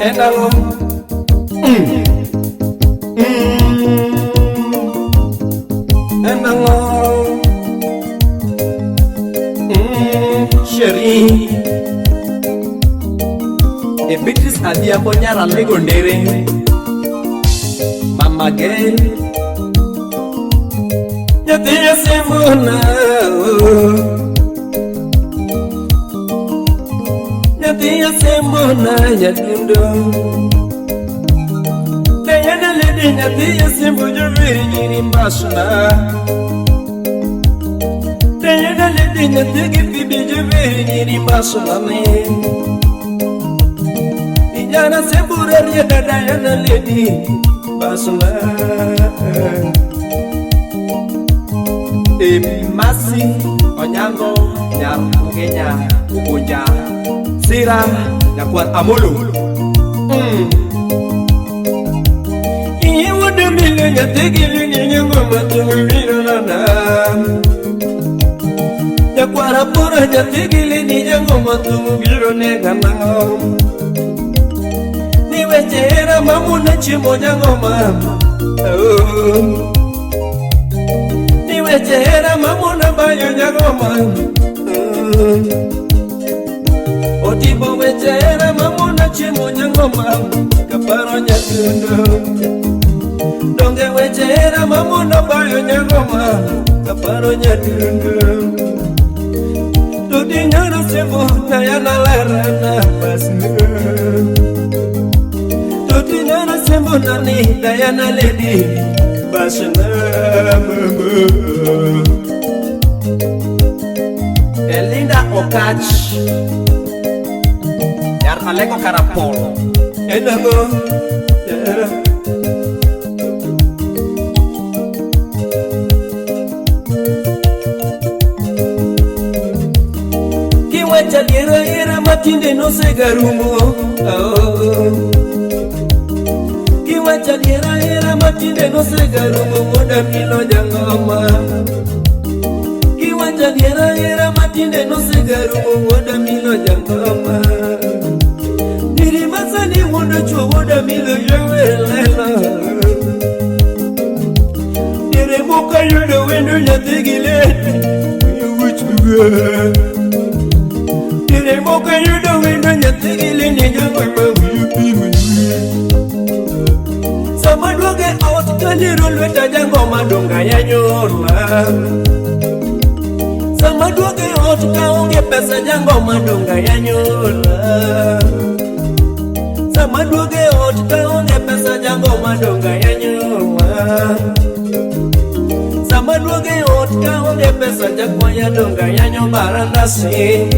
En ang'o? En ang'o? Chérie. E Beatrice Adhiambo nyar Alego Ndere. Mama Gel. Nyathi Asimbona. Nyathi Asimbona nyadundo. Diana Lady nyathi Asimbo joweri nyiri mbasna. Diana Lady nyathi gi Phoebe joweri nyiri mbasna ne. Inyana sembura rieda Diana Lady mbasna. E Masi Onyango nyar Ugenya Ugunja Sira nyakwar Amolo. Iye wuod milo nyathi gi lingi ngoma biro nana. Nyakwar Aporo nyathi gi lingi ngoma biro nega nang'o. Ni weche hera mamuna chiemo nyang'oma. Oh. Ni weche hera mamuna bayo nyang'oma. Otibo weche hera mamuna chiemo nyang'oma. Kaparo nyadundo. Donge weche hera mamuna bayo nyang'oma. Kaparo nyadundo. Tudi nyoro sembo Diana lerana bas. Tudi nyoro sembo nani Diana Lady bas na mama. Elinda Okach Nyar Alego Karapolo. En ang'o? Yeah. Kiwacho adiera hera matinde nosegarumo. Oh. Kiwacho adiera hera matinde nosegarumo wuoda milo jang'oma. Kiwacho adiera hera matinde nosegarumo wuoda milo jang'oma. Nyiri masani wuondo chuo wuoda milo jower lelo. Diere moko ayudo wendo nyathi gi lady wich buga. Diere moko ayudo wendo nyathi gi lady jang'oma wiyo pi Sama duoge ot kaliro lweta jang'oma donga yanyola. Sama duoge ot kaonge pesa jang'oma donga yanyola. Sama duoge ot kaonge pesa jang'oma donga yanyola. Sama duoge ot kaonge pesa jakwaya donga yanyo barandasi.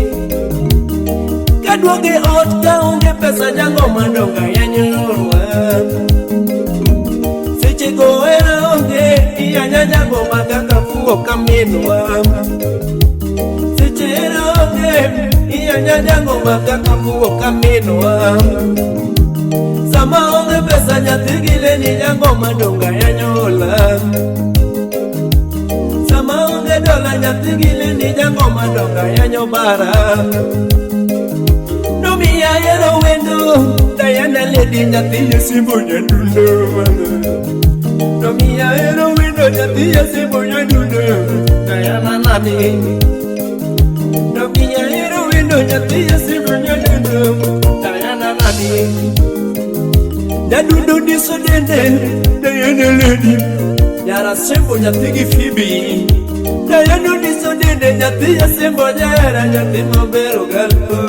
Kaduoge ot kaonge pesa jang'oma donga yanyola. Seche go hera onge iyanya jang'oma kaka fuwo kaminwa. Seche hera onge iyanya jang'oma kaka fuwo kaminwa. Sama onge pesa nyathi gi leni jang'oma donga yanyola. Sama onge dola nyathi gi leni jang'oma donga yanyo bara. Nomiya ahero wendo Diana Lady nyathi Asimbo nyadundo. Nomiya ahero wendo nyathi Asimbo nyadundo Diana nani. Nomiya ahero wendo nyathi Asimbo nyadundo Diana nani. Nyadundo diso dende Diana Lady Nyar Asembo nyathi gi Phoebe. Diana diso dende nyathi Asembo jahera nyathi maber ogalo.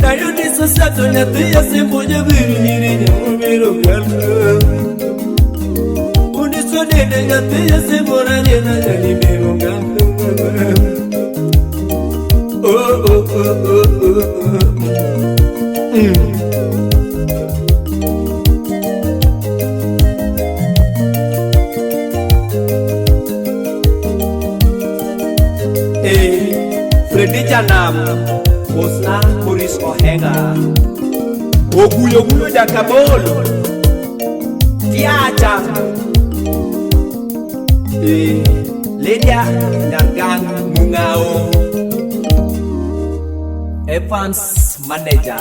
Dayo diso sato nyathi Asembo jabiri nyiri nyamober ogalo. Udiso dende nyathi Asembo rariena nyani ber ogalo. Oh oh oh oh oh oh. Eh, Freddy Janam, Osna Maurice Ohenga. Oguyo guyo jakabolo. Tiacha. Eh, Lydia Nyangang Mungu. Ong'awo. Evans Manager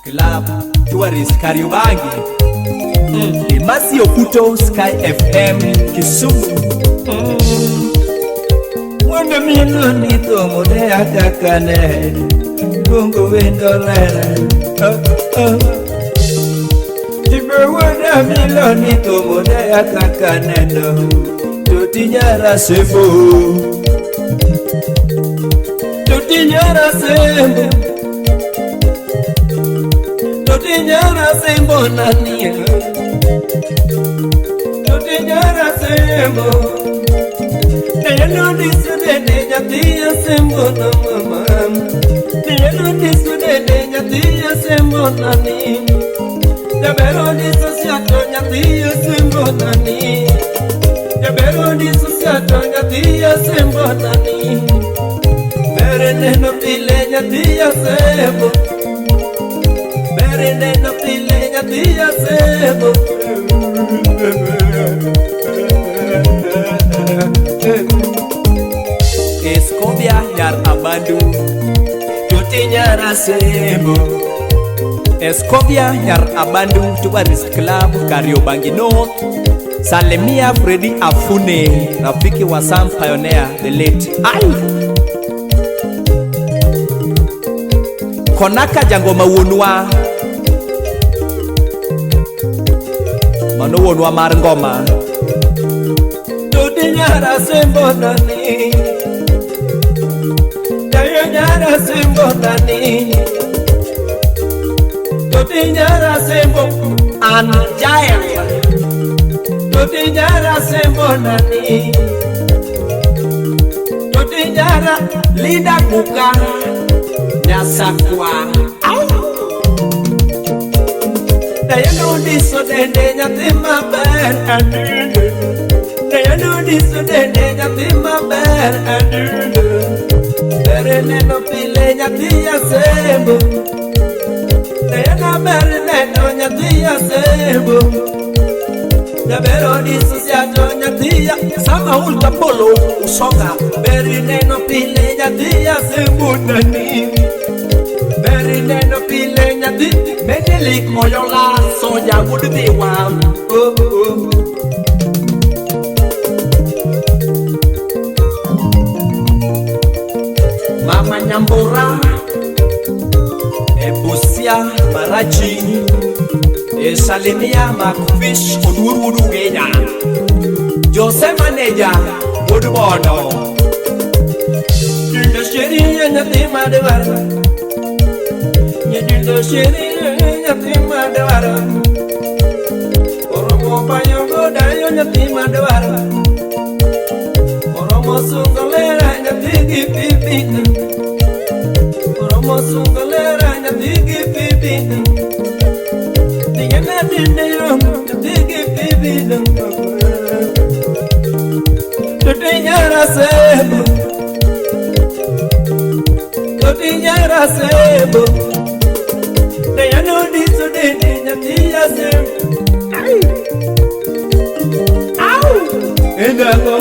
Club Tourist Kariobangi. Emasi Okuto Sky FM Kisumu. Mondo mino ni thomo ne akakane Luongo wendo lera oh, oh. Tibe wuoda milo ni thomo ne akakaneno To tinyara sembo To tinyara sembo To tinyara sembo nani To tinyara sembo Neyano disudene nyathi asembo na mama Neyano disudene nyathi asembo nani Jabero disosiato nyathi asembo nani Jabero disosiato nyathi asembo nani Bere neno pile nyathi asembo Bere neno pile nyathi asembo Escobia Nyar Abandu. Tuti nyara sembo Escobia Nyar Abandu Tourist Club Kariobangi North. Salimia Freddy Afune, rafiki wa Sam Pioneer the late. Ai! Konaka Jangoma wuonwa. Mano wuonwa mar ngoma. Tuti nyara sembo nani Dayo nyara sembo nani Tuti nyara sembo An Jael. Tuti nyara sembo nani Tuti nyara Linda Kuka Nyasakwa. Au! Dayo nudiso dende nyathi maber adundo Dayo nudiso dende nyathi maber adundo Ber neno pile nyathi asembo Dayo na ber neno nyathi asembo Jaber odiso siato nyathi Sama ulta polo usonga. Ber neno pile nyathi asembo nani Ber neno pile nyathi Menelik Oyola Soja wuod Dhiwa. Oh oh Mama Nyambura Ebusia Marachi Esalimia Macfish Oduor wuod Ugenya. Jose Manager wuod Bondo. Dundo sheria nyathi madwaro Nyadundo sheria nyathi madwaro Oromo payo godayo nyathi madwaro Oromo sungo lera nyathi gi pipi Oromo sungo lera nyathi gi pipi Tingena dinde yo nyathi gi pipi Tuti nyara sebo Tuti nyara sebo Dayano diso dende nyathi asembo Ai Au! Enango,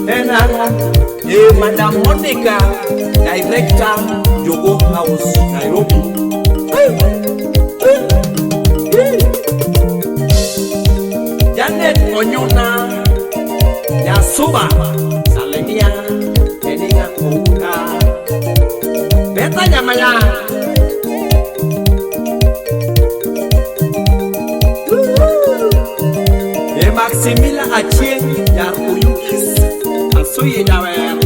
enango Madam Monica, Director, Jogo House, Nairobi. Janet Onyuna, Nyasuba, Salimia, Eninga Ouka, Beta Nyamaya. E Maximila Achieng, Nyar Oyugis, Asuye Nyawer.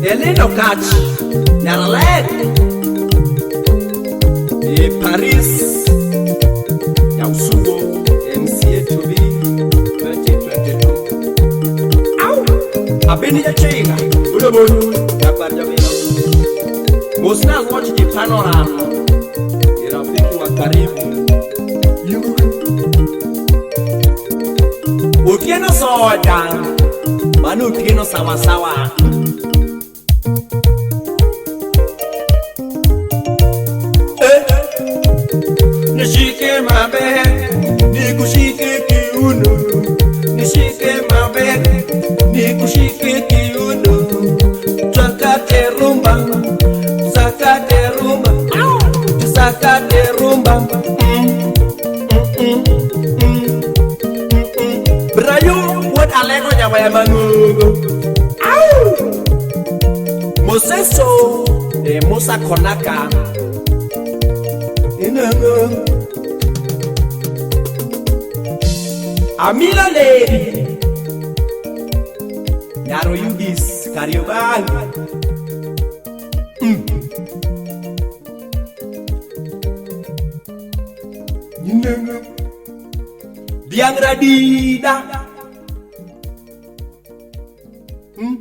Elena Okach, Nyarlet, e Paris, Nyausugo, MCA to be 2022. Au! Abeni Jachinga, Ulobonu, Jabar Jabino. Mosna watch the panorama. Ni rafiki wa karibu. Otieno Soja, Manu Otieno sawasawa. Nishike maber, nikushike kiuno. Nishike maber, nikushike kiuno. Sakate rumba, sakate rumba, sakate rumba. Mm, mm, mm, mm, mm. Brayo, what alego nyawe mangugo. Au! Moseso, e Musa Konaka. Inango. Amila Lady. Nyaro Yugis, Kariobangi. Inango. Dhiang' radida. Mm.